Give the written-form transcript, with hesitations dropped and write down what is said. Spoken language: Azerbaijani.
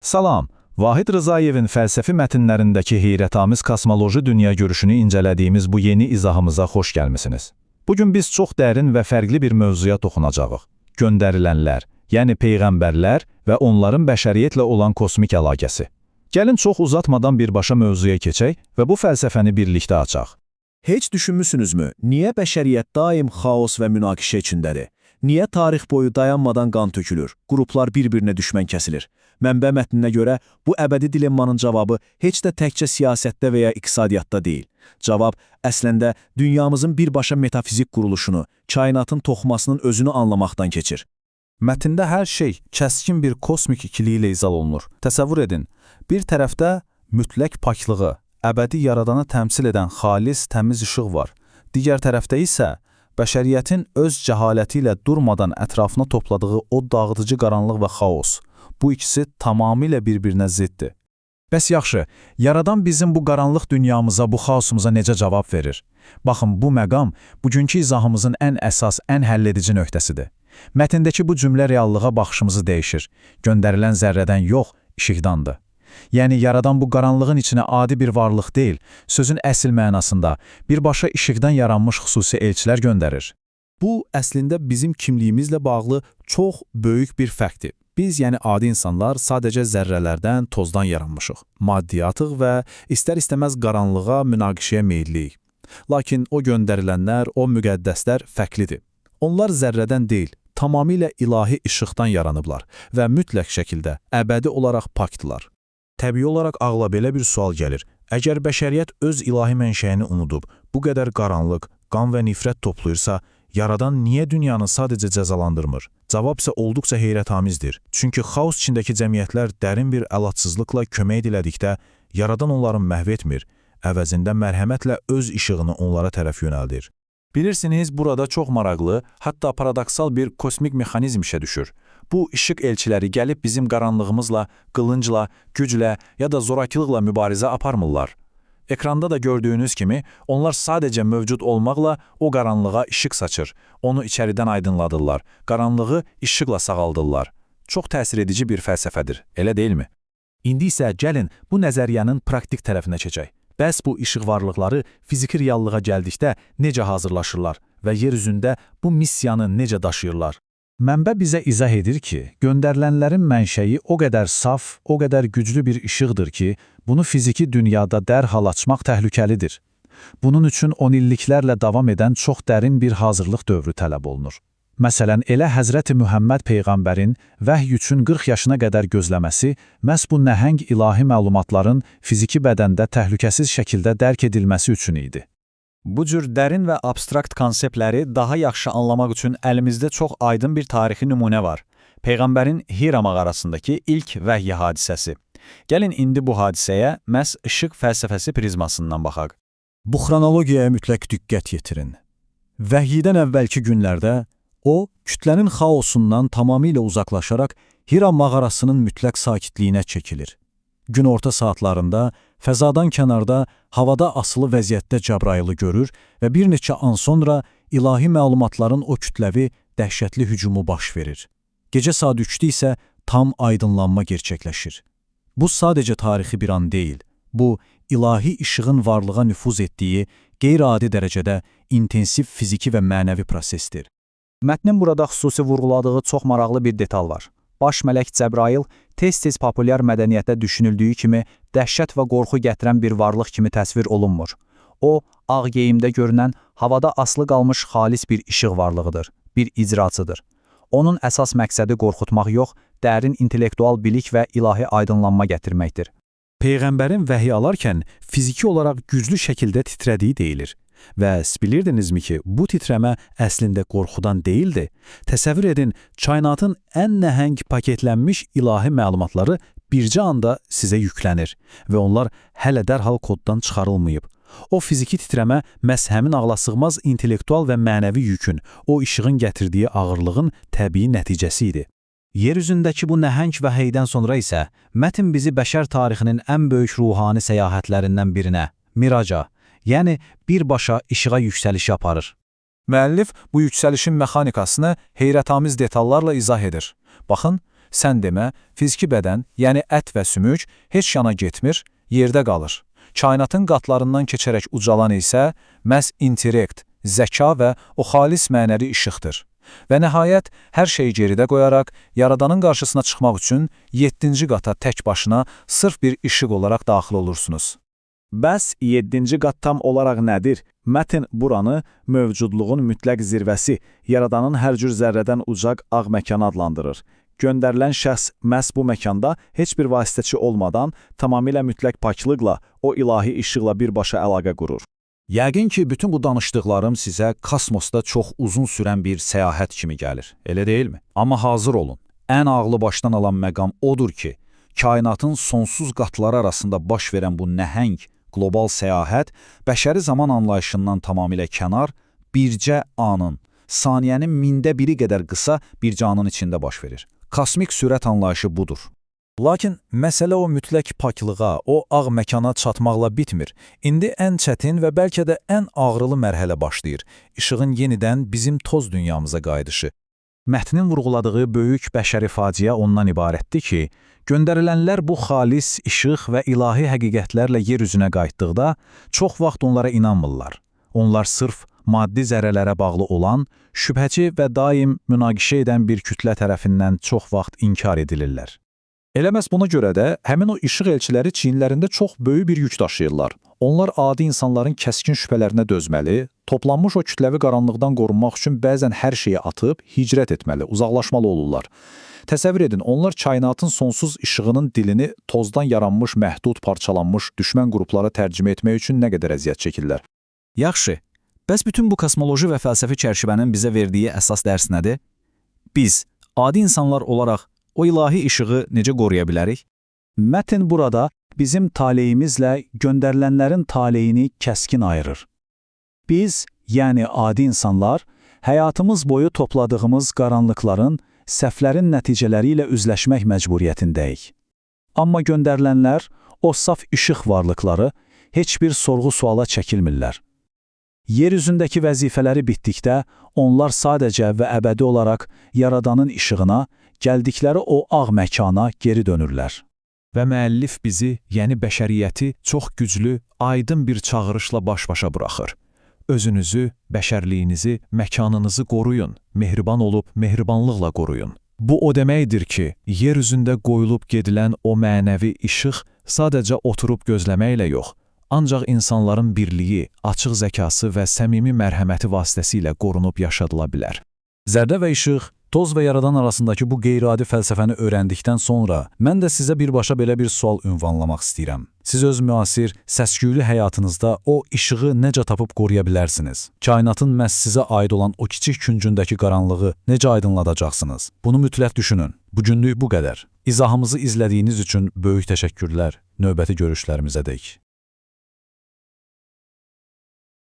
Salam! Vahid Rızayevin fəlsəfi mətnlərindəki heyrətamiz kosmoloji dünya görüşünü incələdiyimiz bu yeni izahımıza xoş gəlmisiniz. Bugün biz çox dərin və fərqli bir mövzuya toxunacağıq. Göndərilənlər, yəni peyğəmbərlər və onların bəşəriyyətlə olan kosmik əlaqəsi. Gəlin çox uzatmadan birbaşa mövzuya keçək və bu fəlsəfəni birlikdə açaq. Heç düşünmüsünüzmü, niyə bəşəriyyət daim xaos və münaqişə içindədir? Niyə tarix boyu dayanmadan qan tökülür, qruplar bir-birinə düşmən kəsilir? Mənbə mətninə görə bu əbədi dilemmanın cavabı heç də təkcə siyasətdə və ya iqtisadiyyatda deyil. Cavab əslində dünyamızın birbaşa metafizik quruluşunu, kainatın toxumasının özünü anlamaqdan keçir. Mətndə hər şey kəskin bir kosmik ikiliyi ilə izah olunur. Təsəvvür edin, bir tərəfdə mütləq paklığı, əbədi yaradanı təmsil edən xalis, təmiz işıq var. Digər tərəfdə isə bəşəriyyətin öz cəhaləti ilə durmadan ətrafına topladığı o dağıdıcı qaranlıq və xaos. Bu ikisi tamamilə bir-birinə ziddir. Bəs yaxşı, yaradan bizim bu qaranlıq dünyamıza, bu xaosumuza necə cavab verir? Baxın, bu məqam bugünkü izahımızın ən əsas, ən həlledici nöqtəsidir. Mətndəki bu cümlə reallığa baxışımızı dəyişir. Göndərilən zərrədən yox, işıqdandır. Yəni, yaradan bu qaranlığın içinə adi bir varlıq deyil, sözün əsl mənasında birbaşa işıqdan yaranmış xüsusi elçilər göndərir. Bu, əslində bizim kimliyimizlə bağlı çox böyük bir fərqdir. Biz, yəni adi insanlar, sadəcə zərrələrdən, tozdan yaranmışıq. Maddiyyatıq və istər-istəməz qaranlığa, münaqişəyə meyilliyik. Lakin o göndərilənlər, o müqəddəslər fərqlidir. Onlar zərrədən deyil, tamamilə ilahi işıqdan yaranıblar və mütləq şəkildə əbədi olaraq pakdırlar. Təbii olaraq ağla belə bir sual gəlir. Əgər bəşəriyyət öz ilahi mənşəyini unudub, bu qədər qaranlıq, qan və nifrət toplayırsa, yaradan niyə dünyanı sadəcə cəzalandırmır? Cavab isə olduqca heyrətamizdir. Çünki xaos içindəki cəmiyyətlər dərin bir əlacsızlıqla kömək dilədikdə, yaradan onları məhv etmir, əvəzində mərhəmətlə öz işığını onlara tərəf yönəldir. Bilirsiniz, burada çox maraqlı, hətta paradoksal bir kosmik mexanizm işə düşür. Bu işıq elçiləri gəlib bizim qaranlığımızla, qılıncla, güclə ya da zorakılıqla mübarizə aparmırlar. Ekranda da gördüyünüz kimi, onlar sadəcə mövcud olmaqla o qaranlığa işıq saçır, onu içəridən aydınladırlar, qaranlığı işıqla sağaldırlar. Çox təsir edici bir fəlsəfədir, elə deyilmi? İndi isə gəlin bu nəzəriyyənin praktik tərəfinə keçək. Bəs bu işıq varlıqları fiziki reallığa gəldikdə necə hazırlaşırlar və yer üzündə bu missiyanı necə daşıyırlar? Mənbə bizə izah edir ki, göndərilənlərin mənşəyi o qədər saf, o qədər güclü bir işıqdır ki, bunu fiziki dünyada dərhal açmaq təhlükəlidir. Bunun üçün on illiklərlə davam edən çox dərin bir hazırlıq dövrü tələb olunur. Məsələn, elə Həzrəti Mühəmməd Peyğəmbərin vəhy üçün 40 yaşına qədər gözləməsi məhz bu nəhəng ilahi məlumatların fiziki bədəndə təhlükəsiz şəkildə dərk edilməsi üçün idi. Bu cür dərin və abstrakt konseptləri daha yaxşı anlamaq üçün əlimizdə çox aydın bir tarixi nümunə var. Peyğəmbərin Hira mağarasındakı ilk vəhy hadisəsi. Gəlin indi bu hadisəyə məhz işıq fəlsəfəsi prizmasından baxaq. Bu xronologiyaya mütləq diqqət yetirin. Vəhyidən əvvəlki günlərdə o, kütlənin xaosundan tamamilə uzaqlaşaraq Hira mağarasının mütləq sakitliyinə çəkilir. Günorta saatlarında fəzadan kənarda havada asılı vəziyyətdə Cəbrayılı görür və bir neçə an sonra ilahi məlumatların o kütləvi dəhşətli hücumu baş verir. Gecə saat 3-də isə tam aydınlanma gerçəkləşir. Bu sadəcə tarixi bir an deyil. Bu, ilahi işığın varlığa nüfuz etdiyi qeyri-adi dərəcədə intensiv fiziki və mənəvi prosesdir. Mətnin burada xüsusi vurğuladığı çox maraqlı bir detal var. Baş mələk Cəbrayıl tez-tez populyar mədəniyyətdə düşünüldüyü kimi dəhşət və qorxu gətirən bir varlıq kimi təsvir olunmur. O, ağ geyimdə görünən, havada asılı qalmış xalis bir işıq varlığıdır, bir icraçıdır. Onun əsas məqsədi qorxutmaq yox, dərin intellektual bilik və ilahi aydınlanma gətirməkdir. Peyğəmbərin vəhy alarkən fiziki olaraq güclü şəkildə titrədiyi deyilir. Və bilirdinizmi ki, bu titrəmə əslində qorxudan deyildi? Təsəvvür edin, kainatın ən nəhəng paketlənmiş ilahi məlumatları bircə anda sizə yüklənir və onlar hələ dərhal koddan çıxarılmayıb. O fiziki titrəmə məhz həmin ağlasığmaz intellektual və mənəvi yükün, o işığın gətirdiyi ağırlığın təbii nəticəsi idi. Yer üzündəki bu nəhəng vəhiydən sonra isə mətn bizi bəşər tarixinin ən böyük ruhani səyahətlərindən birinə, Miraca, yəni birbaşa işığa yüksəlişi aparır. Müəllif bu yüksəlişin mexanikasını heyrətamiz detallarla izah edir. Baxın, Sən demə, fiziki bədən, yəni ət və sümük heç yana getmir, yerdə qalır. Kainatın qatlarından keçərək ucalan isə məhz intellekt, zəka və o xalis mənəvi işıqdır. Və nəhayət, hər şeyi geridə qoyaraq, Yaradanın qarşısına çıxmaq üçün 7-ci qata tək başına sırf bir işıq olaraq daxil olursunuz. Bəs 7-ci qat tam olaraq nədir? Mətn buranı mövcudluğun mütləq zirvəsi, Yaradanın hər cür zərrədən ucaq ağ məkanı adlandırır. Göndərilən şəxs məhz bu məkanda heç bir vasitəçi olmadan tamamilə mütləq paklıqla, o ilahi işıqla birbaşa əlaqə qurur. Yəqin ki, bütün bu danışdıqlarım sizə kosmosda çox uzun sürən bir səyahət kimi gəlir, elə deyilmi? Amma hazır olun. Ən ağlı başdan alan məqam odur ki, kainatın sonsuz qatları arasında baş verən bu nəhəng qlobal səyahət bəşəri zaman anlayışından tamamilə kənar bircə anın, saniyənin mində biri qədər qısa bircə anın içində baş verir. Kosmik sürət anlayışı budur. Lakin məsələ o mütləq paklığa, o ağ məkana çatmaqla bitmir. İndi ən çətin və bəlkə də ən ağrılı mərhələ başlayır. İşığın yenidən bizim toz dünyamıza qayıdışı. Mətnin vurğuladığı böyük bəşəri faciə ondan ibarətdir ki, göndərilənlər bu xalis, işıq və ilahi həqiqətlərlə yer üzünə qayıtdıqda çox vaxt onlara inanmırlar. Onlar sırf maddi zərrələrə bağlı olan, şübhəçi və daim münaqişə edən bir kütlə tərəfindən çox vaxt inkar edilirlər. Elə məhz buna görə də həmin o işıq elçiləri çiyinlərində çox böyük bir yük daşıyırlar. Onlar adi insanların kəskin şübhələrinə dözməli, toplanmış o kütləvi qaranlıqdan qorunmaq üçün bəzən hər şeyi atıb hicrət etməli, uzaqlaşmalı olurlar. Təsəvvür edin, onlar kainatın sonsuz işığının dilini tozdan yaranmış, məhdud, parçalanmış düşmən qruplara tərcümə etmək üçün nə qədər əziyyət çəkirlər. Yaxşı, bəs bütün bu kosmoloji və fəlsəfi çərçivənin bizə verdiyi əsas dərs nədir? Biz, adi insanlar olaraq o ilahi işığı necə qoruya bilərik? Mətn burada bizim taleyimizlə göndərilənlərin taleyini kəskin ayırır. Biz, yəni adi insanlar, həyatımız boyu topladığımız qaranlıqların, səhvlərin nəticələri ilə üzləşmək məcburiyyətindəyik. Amma göndərilənlər, o saf işıq varlıqları, heç bir sorğu-suala çəkilmirlər. Yer üzündəki vəzifələri bitdikdə, onlar sadəcə və əbədi olaraq Yaradanın işığına, gəldikləri o ağ məkana geri dönürlər. Və müəllif bizi, yəni bəşəriyyəti çox güclü, aydın bir çağırışla baş-başa buraxır. Özünüzü, bəşərliyinizi, məkanınızı qoruyun, mehriban olub mehribanlıqla qoruyun. Bu o deməkdir ki, yer üzündə qoyulub gedilən o mənəvi işıq sadəcə oturub gözləməklə yox, ancaq insanların birliyi, açıq zəkası və səmimi mərhəməti vasitəsilə qorunub yaşadıla bilər. Zərrə və işıq, toz və yaradan arasındakı bu qeyri-adi fəlsəfəni öyrəndikdən sonra mən də sizə birbaşa belə bir sual ünvanlamaq istəyirəm. Siz öz müasir, səs-küylü həyatınızda o işığı necə tapıb qoruya bilərsiniz? Kainatın məhz sizə aid olan o kiçik küncündəki qaranlığı necə aydınladacaqsınız? Bunu mütləq düşünün. Bugünlük bu qədər. İzahımızı izlədiyiniz üçün böyük təşəkkürlər. Növbəti görüşlərimizə dək.